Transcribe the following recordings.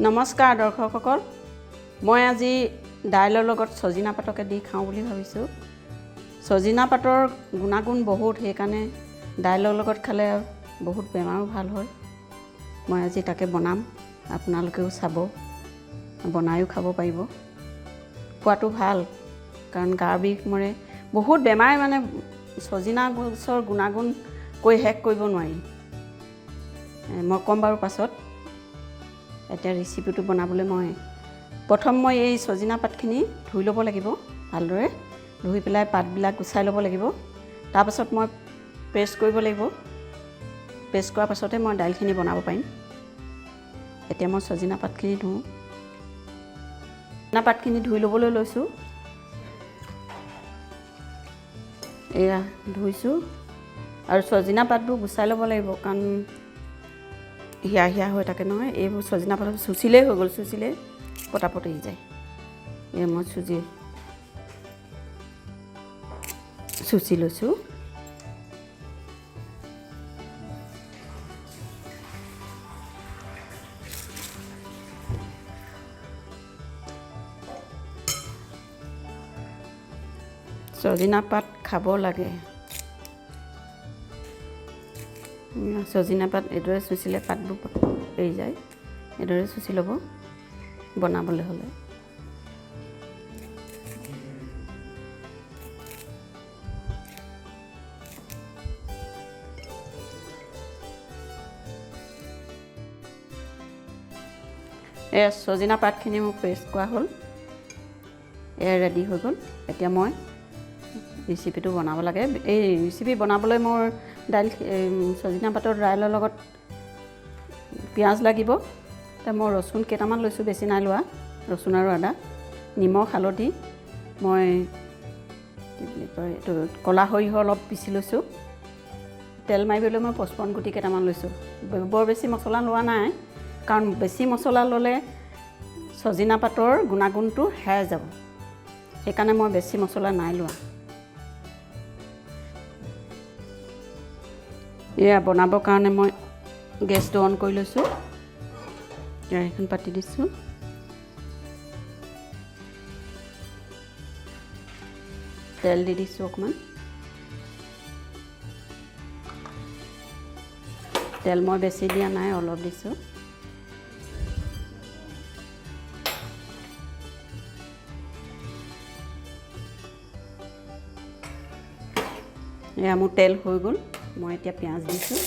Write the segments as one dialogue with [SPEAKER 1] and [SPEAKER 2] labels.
[SPEAKER 1] নমস্কাৰ দৰ্শকসকল, মই আজি দাইলৰ লগত ছজিনা পাতকে দি খাওঁ বুলি ভাবিছোঁ। ছজিনা পাতৰ গুণাগুণ বহুত, সেইকাৰণে দাইলৰ লগত খালে বহুত বেমাৰো ভাল হয়। মই আজি তাকে বনাম, আপোনালোকেও চাব, বনায়ো খাব পাৰিব। খোৱাটো ভাল, কাৰণ গাৰ বিষ মৰে, বহুত বেমাৰে মানে ছজিনা গছৰ গুণাগুণ কৈ শেষ কৰিব নোৱাৰি। মই ক'ম বাৰু পাছত। এতিয়া ৰেচিপিটো বনাবলৈ মই প্ৰথম এই ছজিনা পাতখিনি ধুই ল'ব লাগিব ভালদৰে। ধুই পেলাই পাতবিলাক গুচাই ল'ব লাগিব। তাৰপাছত মই পেষ্ট কৰিব লাগিব। পেষ্ট কৰাৰ পাছতে মই দাইলখিনি বনাব পাৰিম। এতিয়া মই ছজিনা পাতখিনি ধুওঁ। ছজিনা পাতখিনি ধুই ল'বলৈ লৈছোঁ। এয়া ধুইছোঁ। আৰু ছজিনা পাতবোৰ গুচাই ল'ব লাগিব, কাৰণ হিয়া হিয়া হৈ থাকে নহয়। এইবোৰ ছজিনা পাত চুচিলেই হৈ গ'ল, চুচিলেই পটাপট এৰি যায়। এই মই চুচি লৈছোঁ। ছজিনা পাত খাব লাগে। ছজিনা পাত এইদৰে চুচিলে পাতবোৰ এৰি যায়। এইদৰে চুচি ল'ব বনাবলৈ হ'লে। এয়া ছজিনা পাতখিনি মোৰ পেষ্ট কৰা হ'ল, এয়া ৰেডি হৈ গ'ল। এতিয়া মই ৰেচিপিটো বনাব লাগে। এই ৰেচিপি বনাবলৈ মোৰ দাইল ছজিনা পাতৰ দাইলৰ লগত পিঁয়াজ লাগিব। এতিয়া মই ৰচুন কেইটামান লৈছোঁ, বেছি নাই লোৱা। ৰচুন আৰু আদা, নিমখ, হালধি, মই কি বুলি কয় এইটো ক'লা সৰিয়হ অলপ পিচি লৈছোঁ। তেল মাৰিবলৈ মই পঁচপন গুটি কেইটামান লৈছোঁ। বৰ বেছি মছলা লোৱা নাই, কাৰণ বেছি মছলা ল'লে ছজিনা পাতৰ গুণাগুণটো হেৰাই যাব। সেইকাৰণে মই বেছি মছলা নাই লোৱা। এয়া বনাবৰ কাৰণে মই গেছটো অন কৰি লৈছোঁ। কেৰাহীখন পাতি দিছোঁ। তেল দি দিছোঁ অকণমান। তেল মই বেছি দিয়া নাই, অলপ দিছোঁ। এয়া মোৰ তেল হৈ গ'ল। মই এতিয়া পিঁয়াজ দিছোঁ।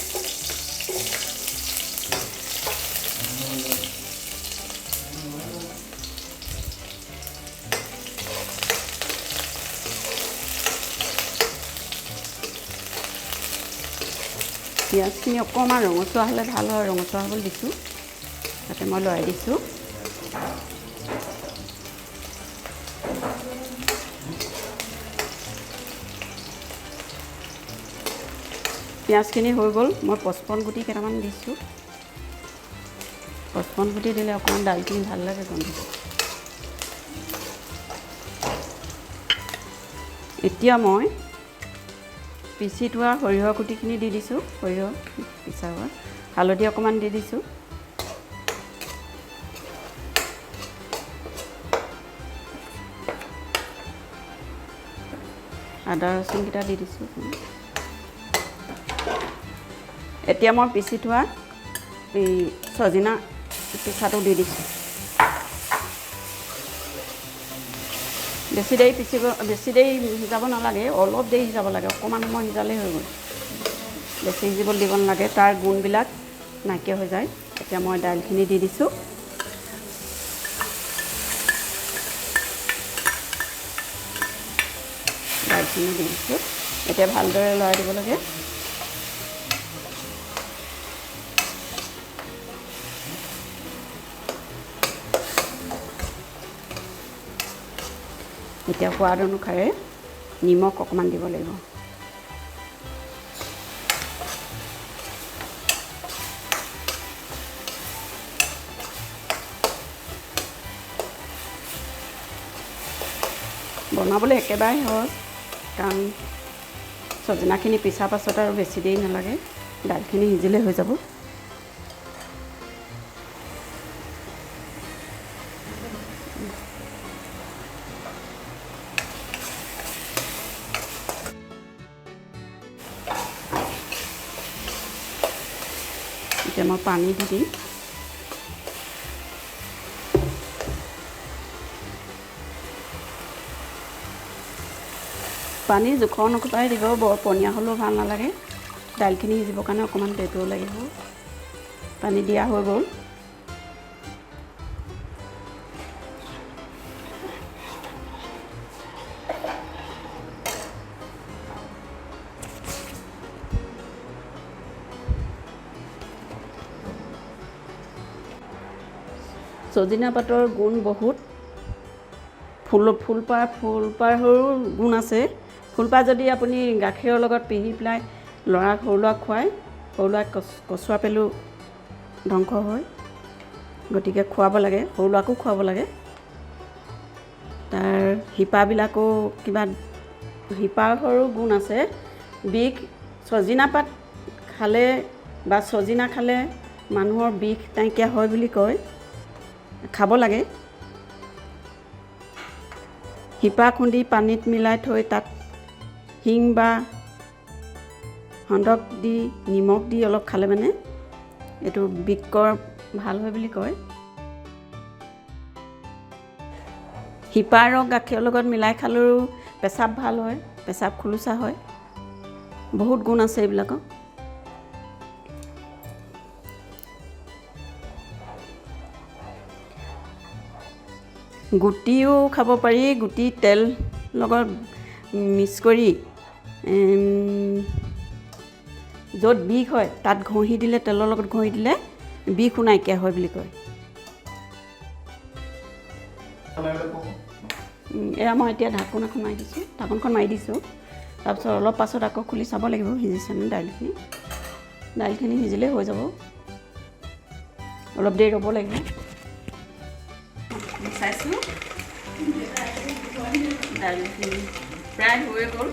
[SPEAKER 1] পিঁয়াজখিনি অকণমান ৰঙচুৱা হ'লে ভাল হয়, ৰঙচুৱা হ'বলৈ দিছোঁ। তাতে মই লৰাই দিছোঁ। পিঁয়াজখিনি হৈ গ'ল। মই পঁচপন গুটি কেইটামান দিছোঁ। পঁচপন গুটি দিলে অকণমান দাইলখিনি ভাল লাগে গোন্ধটো। এতিয়া মই পিচি থোৱা সৰিয়হ গুটিখিনি দি দিছোঁ। সৰিয়হ পিচা হোৱা হালধি অকণমান দি দিছোঁ। আদা ৰচুনকেইটা দি দিছোঁ। এতিয়া মই পিচি থোৱা এই ছজিনা পিচাটো দি দিছোঁ। বেছি দেৰি পিচিব, বেছি দেৰি সিজাব নালাগে, অলপ দেৰি সিজাব লাগে। অকণমান সময় সিজালেই হৈ গ'ল, বেছি সিজিবলৈ দিব নালাগে, তাৰ গুণবিলাক নাইকিয়া হৈ যায়। এতিয়া মই দাইলখিনি দি দিছোঁ। দাইলখিনি দি দিছোঁ। এতিয়া ভালদৰে লৰাই দিব লাগে। এতিয়া সোৱাদ অনুসাৰে নিমখ অকণমান দিব লাগিব। বনাবলৈ একেবাৰে সহজ, কাৰণ ছজিনাখিনি পিছাৰ পাছত আৰু বেছি দেৰি নালাগে, দাইলখিনি সিজিলে হৈ যাব। এতিয়া মই পানী দি দিম। পানী জোখৰ অনুপাতে দিব, বৰ পনীয়া হ'লেও ভাল নালাগে। দাইলখিনি সিজিবৰ কাৰণে অকণমান পেটুও লাগিব। পানী দিয়া হৈ গ'ল। ছজিনা পাতৰ গুণ বহুত। ফুলপাহৰো গুণ আছে। ফুলপাহ যদি আপুনি গাখীৰৰ লগত পিহি পেলাই ল'ৰাক, সৰু ল'ৰাক খুৱায়, সৰু ল'ৰাক কচুৱা পেলু ধ্বংস হয়। গতিকে খুৱাব লাগে, সৰু ল'ৰাকো খুৱাব লাগে। তাৰ শিপাবিলাকো কিবা শিপাৰো গুণ আছে। বিষ, ছজিনা পাত খালে বা ছজিনা খালে মানুহৰ বিষ নাইকিয়া হয় বুলি কয়, খাব লাগে। শিপা খুন্দি পানীত মিলাই থৈ তাত হিং বা সন্দক দি নিমখ দি অলপ খালে মানে এইটো বিষৰ ভাল হয় বুলি কয়। শিপাৰ ৰস গাখীৰৰ লগত মিলাই খালেও পেচাব ভাল হয়, পেচাব খোলোচা হয়। বহুত গুণ আছে এইবিলাকৰ। গুটিও খাব পাৰি। গুটি তেল লগত মিক্স কৰি য'ত বিষ হয় তাত ঘঁহি দিলে, তেলৰ লগত ঘঁহি দিলে বিষো নাইকিয়া হয় বুলি কয়। এয়া মই এতিয়া ঢাকোন এখন মাৰি দিছোঁ, ঢাকোনখন মাৰি দিছোঁ। তাৰপিছত অলপ পাছত আকৌ খুলি চাব লাগিব সিজিছেনে দাইলখিনি। দাইলখিনি সিজিলেই হৈ যাব, অলপ দেৰি ৰ'ব লাগিব। চাইছোঁ দাইলখিনি প্ৰায় হৈয়ে গ'ল,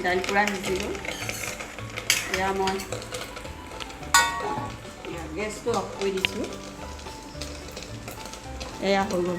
[SPEAKER 1] দাইল পূৰা সিজি গ'ল। এয়া মই গেছটো অফ কৰি দিছোঁ। এয়া হৈ গ'ল।